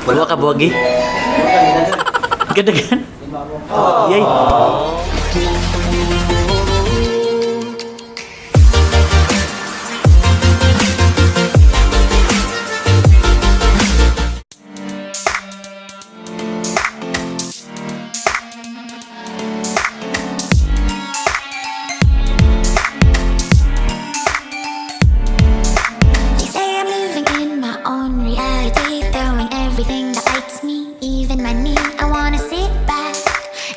Wala ka buwagi? Gadagan? Yay! They say I'm living in my own reality, throwing everything that bites me, even my knee. I wanna sit back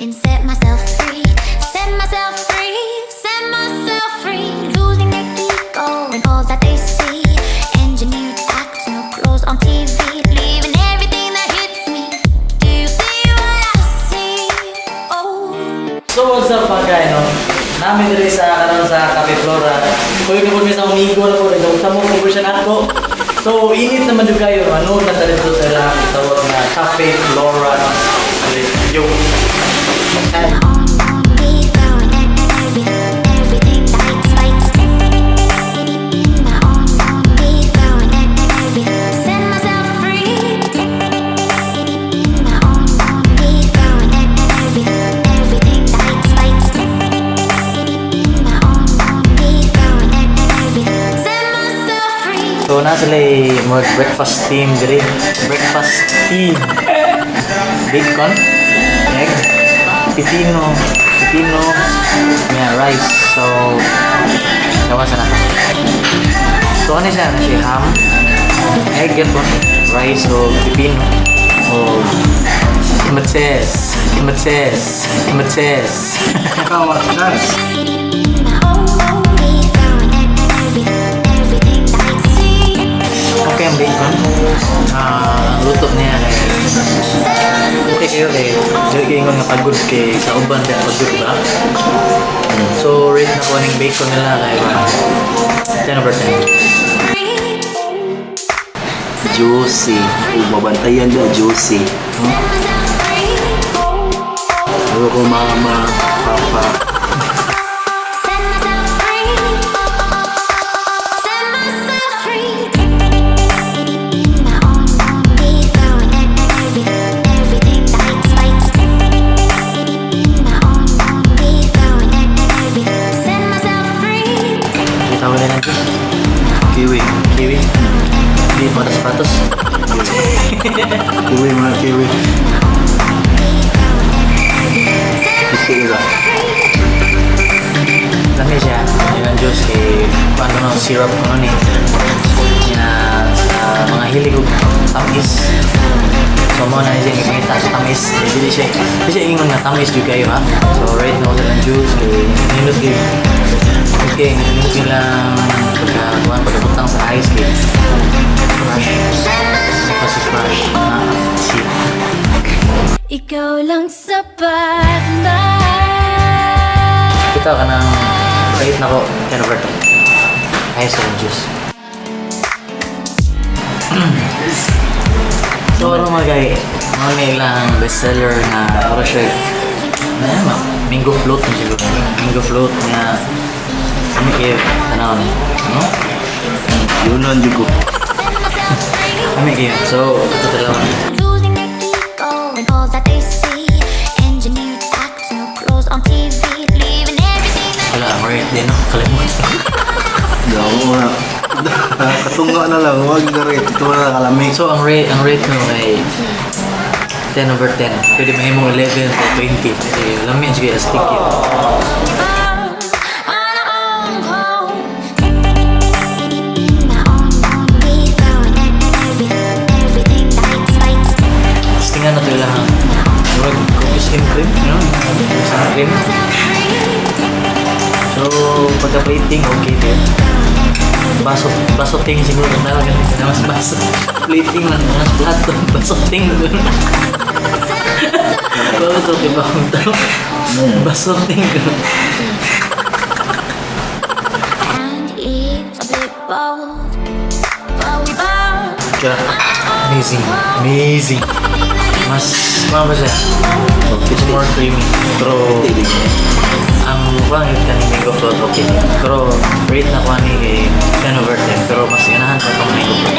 and set myself free, set myself free, set myself free. Losing their ego and all that they see. Engineered acts, no clothes on TV, leaving everything that hits me. Do you see what I see? Oh. So what's up, mga guy, no? Naa mi diri sa karon sa Cafe Flora. Kuy ko mi sa amigo na ko, ikaw mo ko siya nako. So init naman jud kayo, ano na ta dito sa ilang tawag na Cafe Flora. Yo. Me throwing everything that bites, bites. In my own, me throwing set myself free. In my own, me throwing everything that bites, bites. In my own, me throwing set myself free. So naa sila more breakfast theme diri. Breakfast theme. Bacon, egg, pipino, pipino, yeah, rice. So, gawa sa nato. So ano siya? Ano siya? Ham, egg, gyapon, rice, o pipino, o kamatis, kamatis, kamatis. In my own, me throwing everything that bites. Okay ang bacon. Ah, ang luto niya kay okay kayo kay dili kayo ingon nga pagod kay sa uban kay pagod ba? So rate na ko aning bacon nila kay ba 10 over 10. Juicy. Ug mabantayan na juicy. Ano ko mama, papa. Set myself free. Set myself free. In my own, me throwing everything that bites, bites. In my own, me throwing set myself free. Kita wala na dyan. Kiwi. Kiwi. Di pa sapatos. Kiwi, mga kiwi. Kiwi ba? Lami siya. Yung ang juice kay paano no syrup ko ni. Na sa mga hilig og tamis. So mo na siya ipangita sa tamis. Eh, dili siya ingon nga tamis jud kayo ha. So rate na ko sa juice kay nindot kay okay, nindot nilang pagka kuan pagkabutang sa ice kay crush. Kasi crush na si Ikaw lang sapat na. Kita ka ng rate na ko 10 over 10. Ayos sa juice. So ano, mga guy, mga na ilang bestseller na mura siya na mango float na siguro. Mango float nga ano kayo tanaw ni. No? Yun jud ko. Ano kayo? So, ito talaga. Losing their ego and all that they see. Engineered acts, no clothes on TV, leaving everything that Wala, ang rate din, no? Kalimutan. Daw nga. Katunga na lang, wag na rate. Ito na kalami. So, ang rate no ay 10 over 10. Pwede mahimong 11 o 20. Kasi lami ang sige, astig yun. On our own home. In my own, me throwing everything that bites, bites. Tapos tingnan na ito ilang murag cookies and cream, no? Cookies and cream. So, pagka-plating, okay din. Baso, baso ting siguro. Tawag ganun. Mas baso. Plating lang. Mas plato. Baso ting. Bago to, diba kung tawag? Baso ting. And it's a bit bold, but we both Kaya, amazing. Amazing. Mas, mga ba siya? It's more creamy. Pero, ang pangit kaning mango float, okay. Pero, rate na ko ani kay 10 over 10. Pero, mas ganahan pa itong mango float.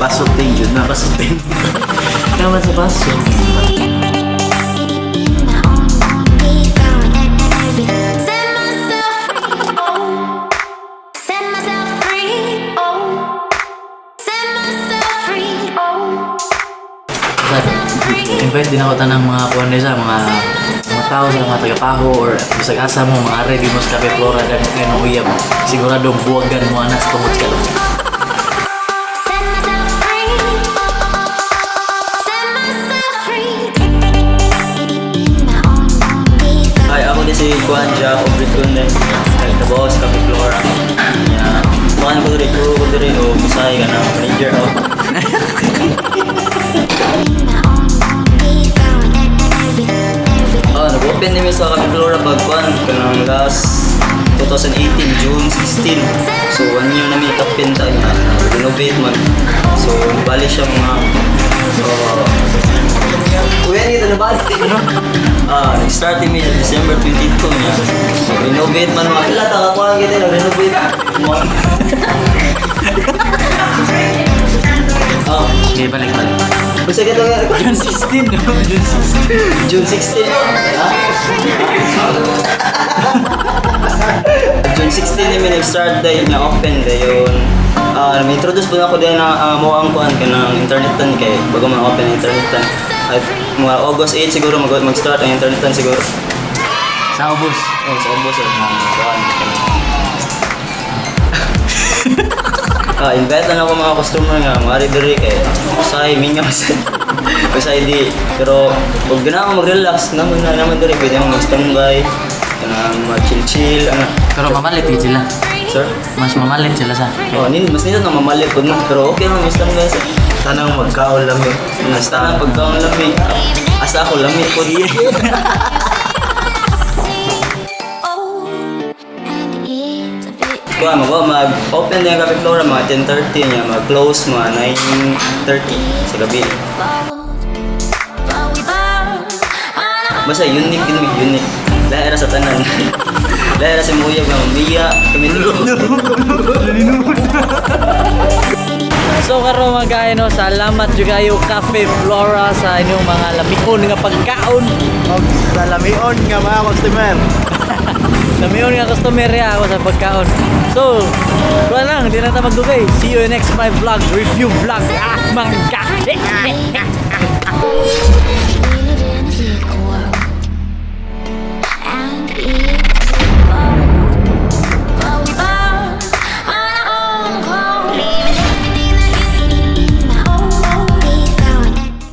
Basotin yun na. Basotin. Naman sa baso. In my own throwing everything. Set myself free. Oh. Set myself free. Oh. Set myself free. Oh. Invite din ako tanang mga kuan sa mga tao sa mga tagapaho or bisag asa mo mga ready mo sa Cafe Flora dan kay uyab siguradong buwagan mo anas tungod sa kalong. Set myself free. Set myself free. In my own Hi, ako din si Juan Jack Obritune. Nagtrabaho sa Cafe Flora. Yeah. Kuan ko diri, crew ko diri o Bisay ka na, manager ako. In my own throwing everything. Everything. Ah, nag-open nimi sa Cafe Flora pag kuan kanang last 2018, June 16. So, one year na mi kapin ta niya. Renovate man. So, bali siya mga kuya nito na bali. Ano? Ah, nag-start mi December 22 niya. So, renovate man mga kila ta kakuan kita nag-renovate. Oh, Okay, balik balik. basta kita nga June 16, no? June 16. June 16. Ha? June 16 namin nag-start dahil nga open dayon. Ah, introduce po na ako din na mo ang kuan ka ng internet tan kay bago man open ang internet tan. At mga August 8 siguro mag-start ang internet tan siguro. Sa ubos. Oh, sa August eh. Kuan. Invite na ako mga customer nga mari diri kay usay mingaw sa usay di pero pag gana ako mag-relax naman na naman diri pwede mo mag-standby kanang mag-chill chill ano. Pero mamalit gid sila. Sir. Mas mamalit sila sa. Oh, nin mas nito na mamalit pud no, pero okay lang mag-standby sa Tanang magkaon lang eh. nasta pagkaon lami asa ako lami pud. Oh. And it's a bit Kuha mag mag-open na yung Cafe Flora mga 10:30 niya, mag-close mga 9:30 sa gabi. bold. But we burn on our Basta unique din mi, unique. Lahi ra sa tanan. Lahi ra sa muyag nga umiya kami. So karon mga guys, no, salamat jud kayo Cafe Flora sa inyong mga lamikon nga pagkaon. Og sa lamion nga mga customer. Lamion nga customer ya ako sa pagkaon. So, wala lang, di na ta magdugay. See you in next my vlog, review vlog. Ah, mga